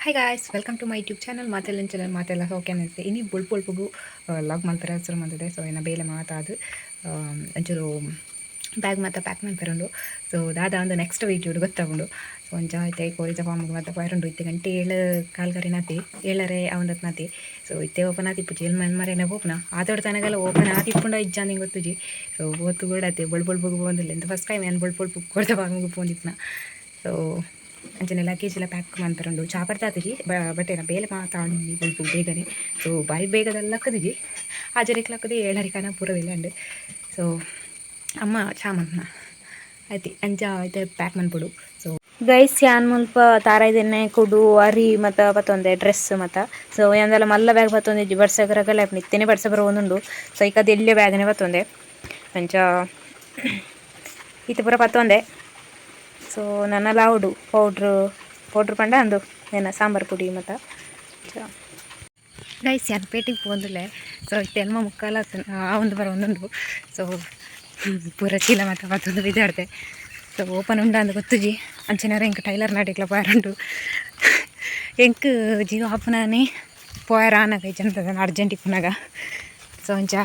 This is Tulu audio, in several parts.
Hi guys, welcome to my YouTube channel. ಮಾತೆಲ್ಲ ಚಾನಲ್ ಮಾತೆಲ್ಲ ಓಕೆ ಅನಿಸುತ್ತೆ. ಇನಿ ಬೊಳ್ಪು ಬೊಳ್ಪುಗು ಲಾಗ್ ಮಲ್ಪರೆ ಶುರು ಮಂತದೆ. ಸೊ ಎನ್ನ ಬೇಲೆ ಮಾತಾದು ಒಂಚೂರು ಬ್ಯಾಗ್ ಮಾತ ಪ್ಯಾಕ್ ಮಲ್ಪೆರುಂಡು. ಸೊ ದಾದ ಒಂದು ನೆಕ್ಸ್ಟ್ ವೀಡಿಯೋಡು ಗೊತ್ತಾಗುಂಡು. ಸೊ ಒಂಚ ಇತ್ತೆ ಕೋರಿದ ಫಾರ್ಮ್ಗೆ ಮಾತ ಪೋಯರುಂಡು. ಇತ್ತೆ ಗಂಟೆ 7:15 ನಾತಿ, 7:30 ಅವಂದತ್ ನಾತಿ. ಸೊ ಇತ್ತೆ ಓಪನ್ ಆತಿಪ್ಪುಜಿ, ಎಲ್ಮ ಎಲ್ಮರೇನೆ ಪೋಪುನ. ಆತೋಡು ತನಗೆಲ್ಲ ಓಪನ್ ಆತಿಪ್ಪುಂಡ ಇಜ್ಜಾಂದ್ ಗೊತ್ತುಜಿ. ಸೊ ಪೋತು ಗೋಡಾತೆ ಬೊಳ್ ಬೊಳ್ಪುಗು ಪೋಂದಿಲ್ಲ. ಇಂತ ಫಸ್ಟ್ ಟೈಮ್ ಏನು ಬೊಳ್ ಬೊಳ್ಪುಗು ಕೋರಿದ ಫಾರ್ಮ್ಗೆ ಪೋಂದಿಪ್ಪುನ. ಸೊ ಅಂಚನೆ ಲಗೇಜ್ ಎಲ್ಲ ಪ್ಯಾಕ್ ಮನ್ಪೆರುಂಡು. ಚಾ ಪರ್ತಾತಿಜಿ, ಬಟ್ ಏನ ಬೇಲೆ ಮಾತ ಬೊಳ್ಪು ಬೇಗನೆ. ಸೊ ಬಾರಿ ಬೇಗದಲ್ಲ ಲಕ್ಕದಿಜಿ, ಆಜರೆಕ್ ಲಕ್ಕದಿ 7:30 ಕನ ಪೂರ ಉಂಡು. ಸೊ ಅಮ್ಮ ಚಾ ಮನ್ಪುನ ಆಯ್ತು, ಅಂಚ ಐತೆ ಪ್ಯಾಕ್ ಮನ್ಪೊಡು. ಸೊ ಗೈಸ್, ಯಾನ್ ಮುಲ್ಪ ತಾರಾಯ್ದೆಣ್ಣೆ, ಕುಡು, ಅರಿ ಮತ ಪತ್ತೊಂದೆ, ಡ್ರೆಸ್ ಮತ. ಸೊ ಯಾಂದಲ ಮಲ್ಲ ಬ್ಯಾಗ್ ಪತ್ತೊಂದಿಜ್ಜಿ, ಬರ್ಸಗ್ ರಗಲೆ ಆಪುಂಡು. ಇತ್ತೆನೆ ಬರ್ಸ ಬರೊಂದುಂಡು. ಸೊ ಐಕ್ ಅದು ಎಲ್ಯ ಬ್ಯಾಗ್ನೆ ಪತ್ತೊಂದೆ. ಅಂಚ ಇತ್ತೆ ಪೂರ ಪತ್ತೊಂದೆ. ಸೊ ನನಲ ಆವೊಡು ಪೌಡ್ರ್, ಪೌಡ್ರ್ ಪಂಡ ಅಂದು ಏನ ಸಾಂಬಾರ್ ಪುಡಿ ಮತ. ಗೈಸ್, ಯಾನ್ ಪೇಟೆಗೆ ಪೋಂದುಲ್ಲೆ. ಸೊ ಇತ್ತೆ 8:45 ಆ ಒಂದು ಬರ ಒಂದುಂಡು. ಸೊ ಪೂರ ಚೀಲ ಮಾತ ಪತ್ತೊಂದು ಬಿದ್ದಾಡ್ದೆ. ಸೊ ಓಪನ್ ಉಂಡ ಅಂದ್ ಗೊತ್ತುಜಿ. ಅಂಚೆನಾರ ಎಂಕ್ ಟೈಲರ್ ನಾಡಿಗ್ಲ ಪೋಯರುಂಡು. ಎಂಕ್ ಜೀವ ಆಪುನಾನೆ ಪೋಯರ ಆನಗ ಇಜ್ಜಂತ ಅರ್ಜೆಂಟ್ ಇಪ್ಪುನಾಗ. ಸೊ ಅಂಚ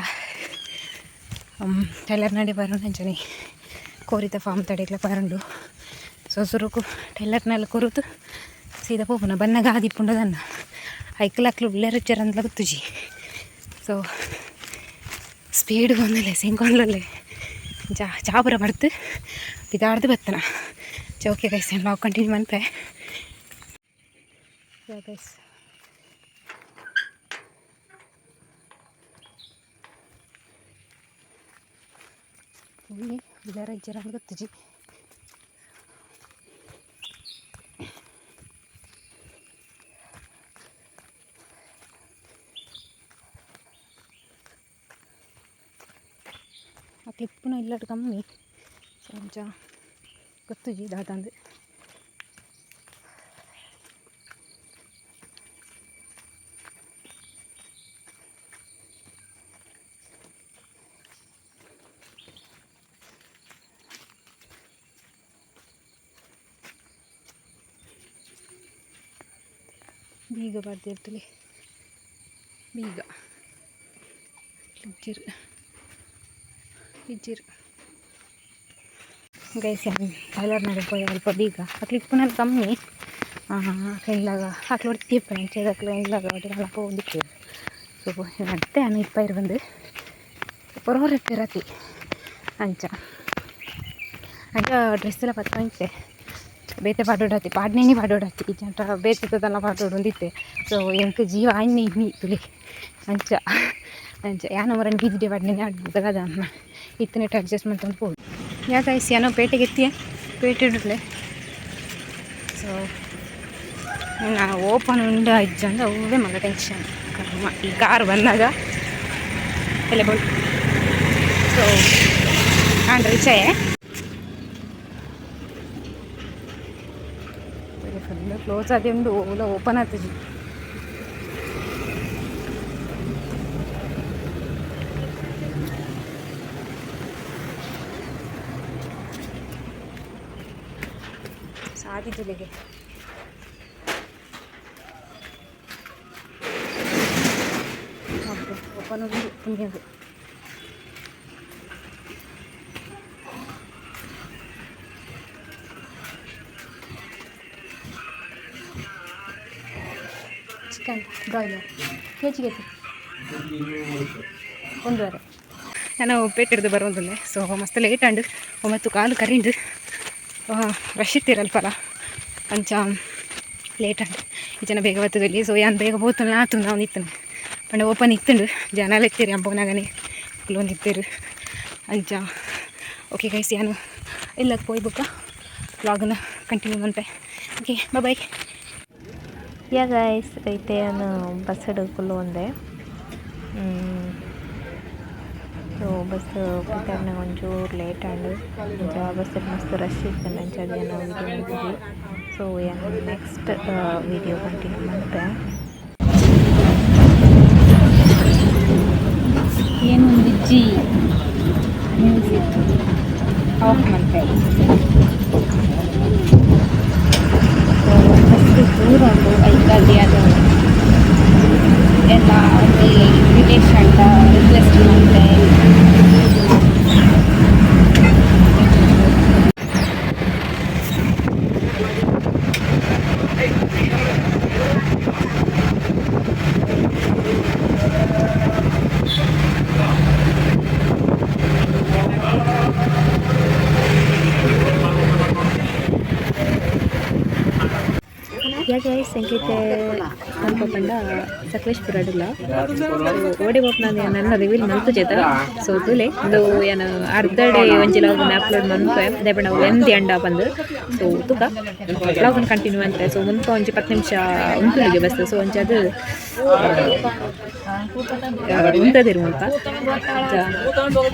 ಟೈಲರ್ ನಾಡಿ ಬರೋಣ, ಅಂಚನೆ ಕೋರಿತ ಫಾರ್ಮ್ ತಡೆಗ್ಲ ಪೋಯರುಂಡು. ಸೊ ಸುರುಕು ಟೈಲರ್ನೆಲ್ಲ ಕೊರುತು ಸೀದಾ ಪೋಪುನ. ಬನ್ನಗ ಆದಿಪ್ಪುಂಡದನ್ನ ಐಕ್ಲ ಅಕ್ಲು ಉಲ್ಲೆರ್ ಇಜ್ಜೆರಂದ್ಲ ಗೊತ್ತುಜಿ. ಸೊ ಸ್ಪೀಡ್ ಬಂದಲೆ ಸಿಂಕೊಂಡ್ಲಲ್ಲೇ ಚಾ ಚಾಪುರ ಬಡ್ತು ಪಿದಾಡ್ದು ಬತ್ತನ. ಓಕೆ ಗೈಸ್, ನಾವು ಕಂಟಿನ್ಯೂ ಮನ್ಪೆ. ಗೈಸ್, ಇಲ್ಲಿ ಉಲ್ಲೆರ ಇಜ್ಜೆರಂದ್ ಗೊತ್ತುಜಿ. ಆ ಕ್ಲಿಪ್ಪುನ ಇಲ್ಲಡ್ ಕಮ್ಮಿ. ಸೊ ಅಂಚ ಗೊತ್ತುಜಿ ದಾದಂದು. ಬೀಗ ಪಾಡ್ದಿರ್ತಲೆ, ಬೀಗ ಇಜ್ಜಿರ್ ಇಜ್ಜಿರ್. ಗೈಸ್, ಟೈಲರ್ ನಡೆ ಪೋಯ. ಅಲ್ಪ ಬೀಗ ಅಕ್ಲು ಇಪ್ಪುನಲ್ಲಿ ಕಮ್ಮಿ ಇಲ್ಲಾಗ ಅಕ್ಲು ಒರ್ತಿ ಇಪ್ಪುನ ಅಂಚ ಅಕ್ಲು ಇಲ್ಲಾಗ ಒಟ್ಟಿಗೆ ಪೋವೊಂದಿಪ್ಪೆರ್. ಸೊ ನತ್ತೆ ಅನ್ನ ಇಪ್ಪೈರ್ ಬಂದು ಪೊರೋರ್ ಇತ್ತಿರತಿ. ಅಂಚ ಅಂಚ ಡ್ರೆಸ್ ಎಲ್ಲ ಪತ್ತೊಂತೆ ಬೇತೆ ಪಾಡೋಡಾತಿ, ಪಾಡ್ನೇನಿ ಪಾಡೋಡಾತಿ ಇಜ್ಜಂಟ ಬೇತೆದೆಲ್ಲ ಪಾಡೋಡೊಂದಿತ್ತೆ. ಸೊ ಎಂಕ್ ಜೀವ ಆಯ್ನೆ ಇನ್ನಿ ತುಲಿ. ಅಂಚ ಅಂಚ ಯಾನ ಮರನ್ ಬೀದಿಡೆ ಪಾಡ್ನೇನೆ ಆಡ್ಬೋದಲ್ಲ ಅನ್ನ ಇತ್ತನೆಟ್ ಅಡ್ಜಸ್ಟ್ ಮಂತೊಂದು ಪೋಡು. ಯಾ ಗೈಸ್, ಏನೋ ಪೇಟೆಗೆ ಎತ್ತಿಯ, ಪೇಟೆ ಇಡಲೆ. ಸೊ ನಾನು ಓಪನ್ ಉಂಡ ಇಜ್ಜಂದ ಅವೇ ಮಗ ಟೆನ್ಷನ್ ಕರ್ಮ. ಈ ಕಾರ್ ಬಂದಾಗ ಎಲ್ಲ ಬೋಲ್. ಸೊ ನಾನು ರೀಚ್ ಆಯೆ. ಫುಲ್ ಕ್ಲೋಸ್ ಅದೇ ಉಂಡು, ಓಲ ಓಪನ್ ಆತಜಿ. ಸಾದಿ ತುಲೆಗೆ ಓಪನ್ ಉಂಡು ಪುಣ್ಯಗು. ಚಿಕನ್ ಬ್ರಾಯ್ಲರ್ ಕೆ ಜಿಗೆ 1.5. ನಾನು ಪೇಟೆ ಹಿಡ್ದು ಬರೋದಿಲ್ಲ. ಸೊ ಮಸ್ತ್ ಲೇಟ್ ಆಂಡ್, 9:15 ಕರಿಂಡು. ರಶ್ ಇತ್ತೀರಲ್ಪಲ, ಅಂಚ ಲೇಟ್ ಆಂಡ್. ಈ ಜನ ಬೇಗ ಬರ್ತದಲ್ಲಿ. ಸೊ ಯಾನ್ ಬೇಗ ಪೋತುಂಡ ಆತು ನಾವು ಇತ್ತನು ಪಂಡ ಓಪನ್ ಇತ್ತುಂಡು. ಜನ ಎಲ್ಲ ಇತ್ತೀರಿ ಅಂಪೋನಾಗನೆ ಇತ್ತೀರು ಅಂಚ. ಓಕೆ ಗೈಸ್, ಯಾನು ಇಲ್ಲಕ್ಕೆ ಪೋಯ್ ಬೊಕ್ಕ ವ್ಲಾಗನ್ನ ಕಂಟಿನ್ಯೂ ಮನ್ಪೆ. Okay, bye. ಯಾ ಗೈಸ್, ಇತ್ತೆ ಯಾನ್ ಬಸ್ಡ್ ಕುಲ್ಲೊಂದೆ. ಸೊ ಬಸ್ ಪಿದಡ್ನಗ ಒಂಚೂರು ಲೇಟ್ ಆಂಡ್. ಅಂಚ ಬಸ್ ಮಸ್ತ್ ರಶ್ ಇತ್ತುಂಡು. ಅಂಚಾದ್ ಯಾನ್ ವಿಡಿಯೋ ಮಲ್ತಿಜಿ. ಸೊ ಯಾನ್ ನೆಕ್ಸ್ಟ್ ವಿಡಿಯೋ ಕಂಟಿನ್ಯೂ ಮಲ್ಪೆ. ಏನೊಂದಿಜ್ಜಿ, ಮ್ಯೂಸಿಕ್ ಆಫ್ ಮಲ್ಪೆ. ಸೊ ಮಸ್ತ್ ದೂರ ಉಂಡು. ಐಕ್ ಐಕಾದಿ ಅದು ಎಲ್ಲ ರಿಲೇಷನ್ ರಿಕ್ವೆಸ್ಟ್ ಮಾಡ್ತೆ. ಯಾಕೆ ಸಂಗೀತ ಅಲ್ಪ ಪಂಡ ಸಕಲೇಶ್ಪುರ ಅಡ್ಲ ಓಡಿ ಹೋಗ್ ನಾನು ನನ್ನ ರಿವೀಲ್ ಮಲ್ತು ಜೇತ. ಸೊ ತುಲೆ ಒಂದು ಏನು ಅರ್ಧಡೆ ಒಂಜಿ ಲಾಗ್ ಅಪ್ಲೋಡ್ ಮನ್ಪೆ ದೇಪಂಡ ಒಂದಿ ಅಂಡ ಬಂದು. ಸೊ ತುಕ ಲಾಗ್ ಕಂಟಿನ್ಯೂ ಅಂತೆ. ಸೊ ಮುನ್ಪ ಒಂಜಿ 10 ನಿಮಿಷ ಉಂಟುಲಿಗೆ ಬಸ್. ಸೊ ಒಂಜಿ ಅದು ಉಂತದಿರು ಮುಲ್ಪ.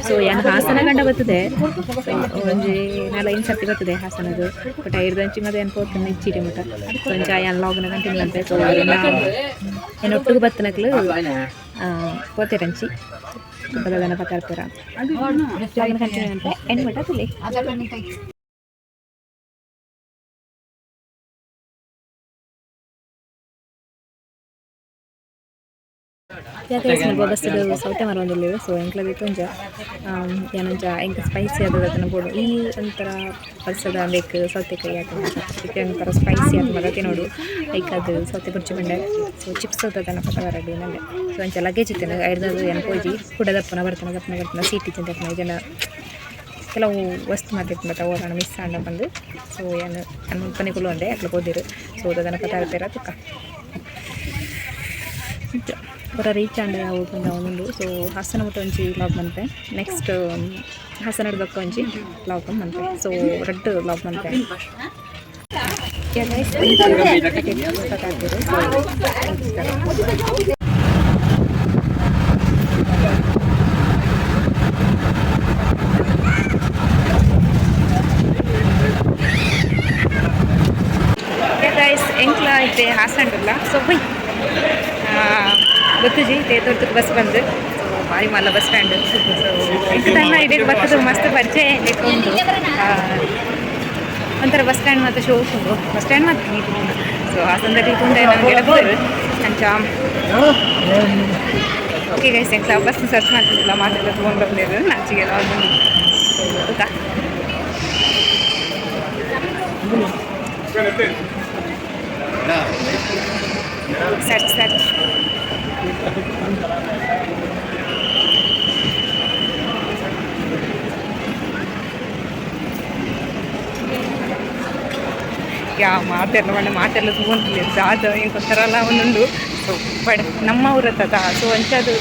ಸೊ ಯಾನ್ ಹಾಸನ ಗಂಡ ಬರ್ತದೆ. ಒಂಜಿ ನಾಲ್ ಐನ್ ಸರ್ತಿ ಬರ್ತದೆ ಹಾಸನದು. ಬಟ್ ಐರ್ದಂಚಿ ಮತ್ತೆ ಏನು ಪೋತು ಇಚ್ಚಿರಿ ಮುಟ. ಸೊ ಒಂಜಿ ಯಾನ್ ಲಾಗ್ನ ಕಂಟಿನ್ಯೂ ಅಂತೆ. ಸೊ ಏನು ಒಟ್ಟಿಗೆ ಬತ್ತನಕ್ಲು ಪೋತೆರಂಚಿ ಬದನ ಪತ್ತಾರ್ಪೇರ ಲಾಗ್ನ ಕಂಟಿನ್ಯೂ ಅಂತೆ ಎಂಡ್ ಮಟ ತುಲೆ. ಯಾಕೆ ಸ್ವಲ್ಪ ಬಸ್ ಸೌತೆ ಮರೊಂದುಲ್ಲೆರ್. ಸೊ ಎಂಕ್ಲದ ಒಂಜ ಏನೊಂಜ ಎಂಕ್ ಸ್ಪೈಸಿ ಆದದ ಅದನ್ನ ಬೋಡು. ಈ ಒಂಥರ ಬಸ್ಸದ ಬೇಕು ಸೌತೆಕಾಯಿ ಹಾಕಿ ಇತ್ತೆ ಒಂಥರ ಸ್ಪೈಸಿ ಆದ ಮಗ ತಿನ್ನೋಡು. ಐಕ್ ಅದು ಸೌತೆ ಬುರ್ಚಿ ಬಂಡೆ. ಸೊ ಚಿಪ್ಸ್ ಅದನ್ನ ಪತ ಬರಡಿ ನಂಗೆ. ಸೊ ಅಂಚ ಲಗೇಜ್ ಇತ್ತೇನೆ ಐಡ್ದದು ಏನು ಪೋಜಿ ಕುಡ ದಪ್ಪನ ಬರ್ತನ ದಪ್ಪನ ಬರ್ತನ ಸೀಟ್ ಇತ್ತು ಜನ ಕೆಲವು ವಸ್ತು ಮಾತಿತ್ತು ಮತ್ತು ಓಡೋಣ ಮಿಸ್ ಆಂಡ ಬಂದು. ಸೊ ಏನು ಮುಲ್ಪನೆ ಕುಲ್ಲು ಒಂಡೆ ಅಕ್ಲ ಪೋದಿರು. ಸೊ ಅದನ್ನ ಪತ ಇರ್ತೀರ ತುಕ್ಕ ಪೂರ ರೀಚ್ ಆಂಡ್ ಪಂಡ ಒಂದುಂಡು. ಸೊ ಹಾಸನ ಮುಟ್ಟ ಒಂಜಿ ವ್ಲಾಗ್ ಮನ್ಪೆ. ನೆಕ್ಸ್ಟ್ ಹಾಸನ ಬೊಕ್ಕ ಒಂಜಿ ವ್ಲಾಗ್ ಮನ್ಪೆ. ಸೊ ರಡ್ಡ್ ವ್ಲಾಗ್ ಮನ್ಪೆ. ಗೈಸ್, ಎಂಕ್ಲ ಇತ್ತೆ ಹಾಸನಡುಲ್ಲ. ಸೊ ಬೈ ಗೊತ್ತುಜಿ ತೇತೊರ್ತಕ್ಕೆ ಬಸ್ ಬಂದು. ಸೊ ಭಾರಿ ಮಲ್ಲ ಬಸ್ ಸ್ಟ್ಯಾಂಡ್. ಸೊ ತನ್ನ ಇಡೀ ಬರ್ತದೆ ಮಸ್ತ್ ಪರಿಚಯ ಲೆಕ್ಕ ಉಂಟು. ಒಂಥರ ಬಸ್ ಸ್ಟ್ಯಾಂಡ್ ಮತ್ತು ಶೋಕ್ ಉಂಟು. ಬಸ್ ಸ್ಟ್ಯಾಂಡ್ ಮತ್ತು ನೀಟ್ ಉಂಟು. ಸೊ ಹಾಸನದಲ್ಲಿ ಉಂಡೆ ನಮಗೆ ಎಡಬೋದು ಅಂಚ. ಓಕೆ ಗೈಸ್, ಎಂಕ್ಲ ಬಸ್ ಸರ್ಚ್ ಮಾಡ್ತಿದ್ದಿಲ್ಲ ಮಾತೆಲ್ಲ ತೊಗೊಂಡು ಬಂದಿದ್ದು ನಾಚಿಗೆ ಗೊತ್ತಾ. Search search. ಯಾ ಮಾತೆಲ್ಲ ಒಳ್ಳೆ ಮಾತೆಲ್ಲ ತಗೊಂಡಿಲ್ಲ ದಾದ ಇಂಕೊತ್ತಾರಲ್ಲ ಒಂದೊಂದು. ಸೊ ಬಟ್ ನಮ್ಮ ಊರ ತದ. ಸೊ ಅಂಚದು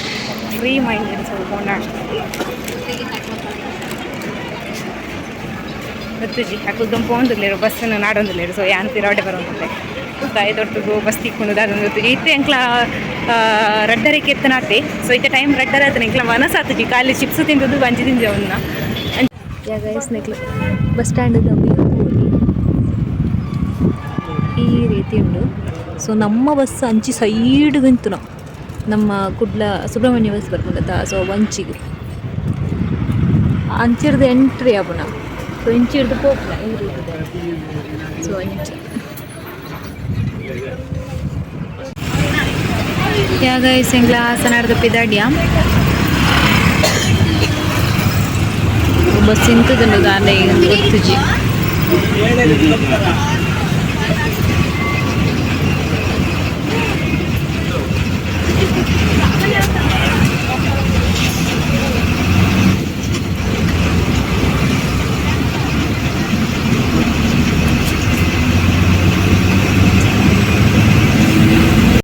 ಫ್ರೀ ಮೈಂಡ್. ಸೊ ಪೋಂಡ ಗೊತ್ತುಜಿ ಅಕುಲ್ ಪೋಂದುಲ್ಲೇರು ಬಸ್ಸನ್ನು ನಾಡೊಂದುಲ್ಲೇರು. ಸೊ ಯಾನ್ ಪಿರಾವಡೆ ಬರೋಂದುಲ್ಲೆ ದೊಡ್ಡಗು ಬಸ್ ತಿಕ್ಕೊಂಡು ದಾದೊಂದು ಇತ್ತೆ ಎಂಕ್ಲ ರಡ್ಡರೆಕ್ಕೆ ಎತ್ತನಾತೆ. ಸೊ ಇತ್ತೆ ಟೈಮ್ ರಡ್ಡರ ಆತನ ಎಂಕ್ಲ ಮನಸ್ಸಾತುಜಿ ಖಾಲಿ ಚಿಪ್ಸ್ ತಿಂದದ್ದು ಬಂಜಿ ತಿಂದೆ ಅವನ್ನ. ಯಾ ಗೈಸ್, ನೆಕ್ಲು ಬಸ್ ಸ್ಟ್ಯಾಂಡ್ ಈ ರೀತಿ ಉಂಡು. ಸೊ ನಮ್ಮ ಬಸ್ ಅಂಚಿ ಸೈಡ್ ನಿಂತು ನಮ್ಮ ಕುಡ್ಲ ಸುಬ್ರಹ್ಮಣ್ಯ ಬಸ್ ಬರ್ಪುಂಡತ. ಸೊ ಅಂಚಿಗೆ ಅಂಚಿರ್ದು ಎಂಟ್ರಿ ಆಪುನ. ಸೊ ಇಂಚಿರ್ದು ಪೋಪುನ ಈ ರೀತಿ. ಸೊ ಅಂಚ. ಯಾ ಗೈಸ್, ಎಂಕ್ಲ ಹಾಸನಡ್ದು ಪಿದಾಡ್ಯ. ಬಸ್ ಇಂತದುಂಡು ದಾನೆ ಗೊತ್ತುಜಿ.